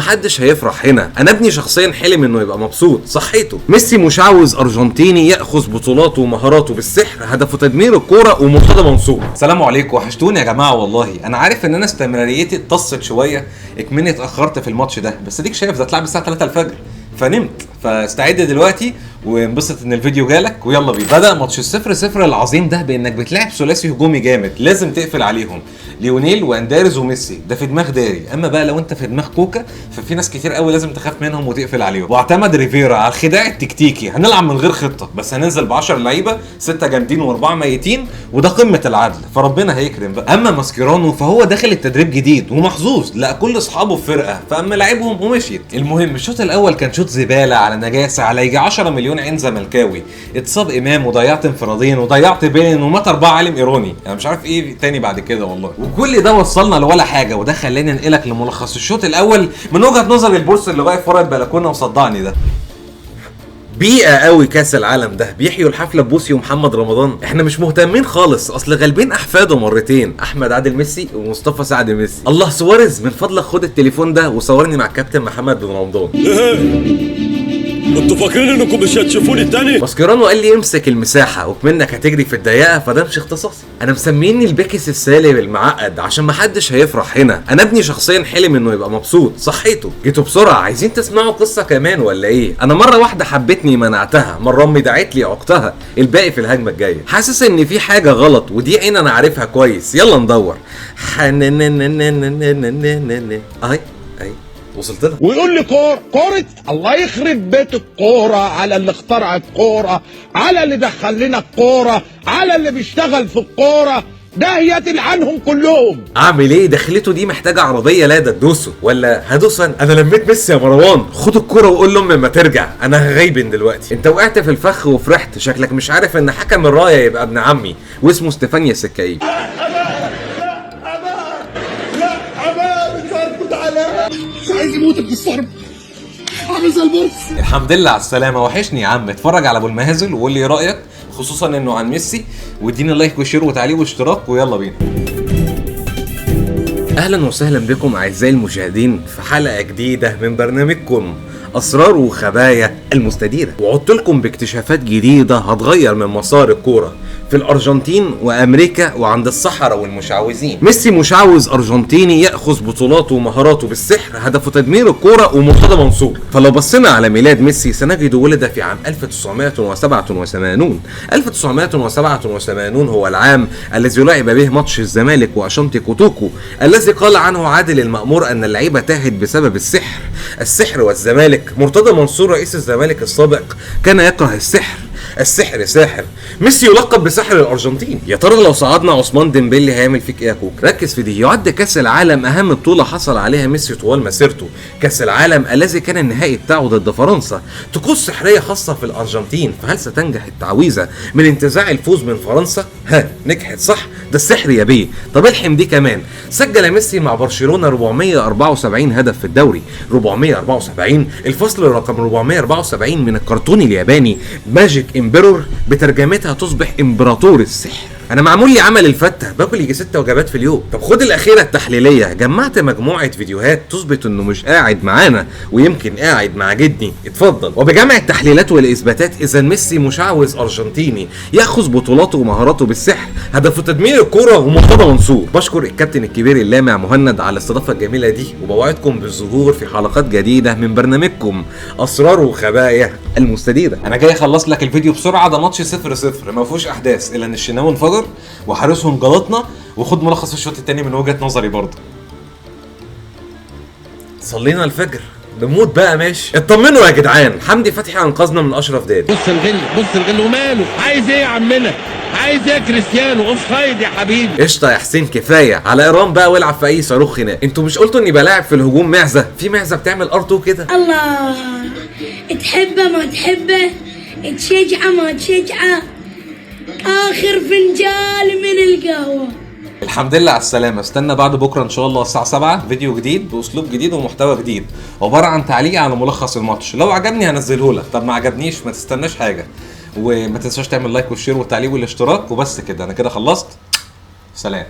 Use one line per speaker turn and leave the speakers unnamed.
محدش هيفرح هنا. انا ابني شخصيا حلم انه يبقى مبسوط. صحيته. ميسي مشعوذ ارجنتيني ياخذ بطولاته ومهاراته بالسحر، هدفه تدمير الكورة ومرتضى منصور. سلام عليكم، وحشتوني يا جماعة والله. انا عارف ان انا استمراريتي اتصت شوية اكمني اتاخرت في الماتش ده، بس اديك شايف ده اتلعب الساعة 3 الفجر فنمت، فاستعد دلوقتي وانبسط ان الفيديو جالك ويلا بينا. بدا ماتش 0-0 العظيم ده بانك بتلعب ثلاثي هجومي جامد لازم تقفل عليهم، ليونيل واندارز وميسي، ده في دماغ داري. اما بقى لو انت في دماغ كوكا ففي ناس كتير قوي لازم تخاف منهم وتقفل عليهم. واعتمد ريفيرا على الخداع التكتيكي، هنلعب من غير خطه بس هننزل ب 10 لعيبة، 6 جامدين واربعة ميتين، وده قمة العدل فربنا هيكرم بقى. اما ماسكيرانو فهو داخل التدريب جديد ومحظوظ، لقى كل اصحابه في فرقه فاما لعبهم ومشيت. المهم الشوط الاول كان شوط زبالة على نجاسة على يجي 10 مليون عين زملكاوي. اتصاب امام وضيعت انفرادين وضيعت بين ومات 4 عالم ايراني، انا مش عارف ايه تاني بعد كده والله. وكل ده وصلنا لولا حاجة، وده خلاني انقلك لملخص الشوط الاول من وجهه نظر البورس اللي واقف ورا البلكونه وصدعني ده. بيئة قوي كاس العالم ده، بيحيوا الحفلة ببوسي ومحمد رمضان، احنا مش مهتمين خالص، اصل غالبين احفاده مرتين، احمد عادل ميسي ومصطفى سعد ميسي. الله سواريز من فضلك خد التليفون ده وصورني مع الكابتن محمد بن رمضان.
انتوا فاكرين انكم مش هتشوفوني تاني؟
ماسكيرانو قال لي امسك المساحة وكمنك هتجري في الضيقه، فده مش اختصاصي. انا مسميني البيكس السالب المعقد عشان محدش هيفرح هنا. انا ابني شخصيا حلم انه يبقى مبسوط. صحيته. جيتوا بسرعة، عايزين تسمعوا قصة كمان ولا ايه؟ انا مرة واحدة حبتني منعتها، مرة امي دعت لي عقتها، الباقي في الهجمة الجاية. حاسس ان في حاجة غلط ودي عين انا عارفها كويس، يلا ندور. اهي اهي وصلت لها.
ويقول لي كورة، الله يخرب بيت الكورة، على اللي اخترع الكورة، على اللي دخل لنا الكورة، على اللي بيشتغل في الكورة، ده يتلعنهم كلهم.
اعمل ايه؟ دخلته دي محتاجه عربية لا ده تدوسه ولا هدوس انا لميت ميسي يا مروان، خد الكورة وقول لامي ما ترجع، انا هغيبن دلوقتي. انت وقعت في الفخ وفرحت، شكلك مش عارف ان حكم الراية يبقى ابن عمي واسمه ستيفانيا السكايب. الحمد لله على السلامة، وحشني يا عم. اتفرج على ابو المهازل وقول لي رايك، خصوصا انه عن ميسي، واديني like و share وتعليق واشتراك ويلا بينا. اهلا وسهلا بكم اعزائي المشاهدين في حلقة جديدة من برنامجكم اسرار وخبايا المستديرة، وعدت لكم باكتشافات جديدة هتغير من مسار الكورة في الارجنتين وامريكا وعند السحرة والمشعوذين. ميسي مشعوذ ارجنتيني ياخذ بطولاته ومهاراته بالسحر، هدفه تدمير الكورة ومرتضى منصور. فلو بصينا على ميلاد ميسي سنجد ولد في عام 1987. 1987 هو العام الذي لعب به ماتش الزمالك واشانتي كوتوكو، الذي قال عنه عادل المأمور ان اللعيبة تاهت بسبب السحر. السحر والزمالك. مرتضى منصور رئيس الزمالك السابق كان يكره السحر، السحر ساحر. ميسي يلقب بسحر الارجنتين. يا ترى لو صعدنا عثمان ديمبلي هيعمل فيك ايه يا كوك؟ ركز في دي. يعد كاس العالم اهم بطوله حصل عليها ميسي طوال مسيرته، كاس العالم الذي كان النهائي بتاعه ضد فرنسا، طقوس سحريه خاصة في الارجنتين، فهل ستنجح التعويذه من انتزاع الفوز من فرنسا؟ ها نجحت صح؟ ده السحر يا بيه. طب الحم دي كمان. سجل ميسي مع برشلونة 474 هدف في الدوري، 474، الفصل رقم 474 من الكرتون الياباني Magic Emperor، بترجمتها تصبح امبراطور السحر. انا معمول لي عمل الفته، باكل يجي 6 وجبات في اليوم. طب خد الاخيرة التحليلية، جمعت مجموعة فيديوهات تثبت انه مش قاعد معانا ويمكن قاعد مع جدي. اتفضل. وبجمع التحليلات والاثباتات اذا ميسي مشعوذ ارجنتيني ياخذ بطولاته ومهاراته بالسحر، هدفه تدمير الكورة ومرتضى منصور. بشكر الكابتن الكبير اللامع مهند على الاستضافة الجميلة دي، وبوعدكم بالظهور في حلقات جديدة من برنامجكم اسرار وخبايا المستديرة. انا جاي اخلص لك الفيديو بسرعة، ده ماتش 0-0 ما فيهوش احداث الا ان الشناوي انفجر وحارسهم جلطنا، وخد ملخص الشوط الثاني من وجهة نظري برضه. صلينا الفجر نموت بقى ماشي. اطمنوا يا جدعان، حمدي فتحي انقذنا من اشرف داري.
بص الغل، بص الغل وماله، عايز ايه يا عمنا؟ عايز ايه يا كريستيانو؟ offside يا حبيبي.
قشطه يا حسين، كفاية على ايران بقى والعب في اي صاروخ هناك. انتوا مش قلتوا اني بلاعب في الهجوم معزة؟ في معزة بتعمل R2 كده.
الله، تحبه ما تحبه، تشجعه ما تشجعه، اخر فنجان من القهوة.
الحمد لله على السلامة. استنى بعد بكره ان شاء الله الساعة 7 فيديو جديد باسلوب جديد ومحتوى جديد، عبارة عن تعليق على ملخص الماتش. لو عجبني هنزله لك، طب ما عجبنيش ما تستناش حاجة. وما تنساش تعمل like وال share والتعليق والاشتراك. وبس كده، انا كده خلصت. سلام.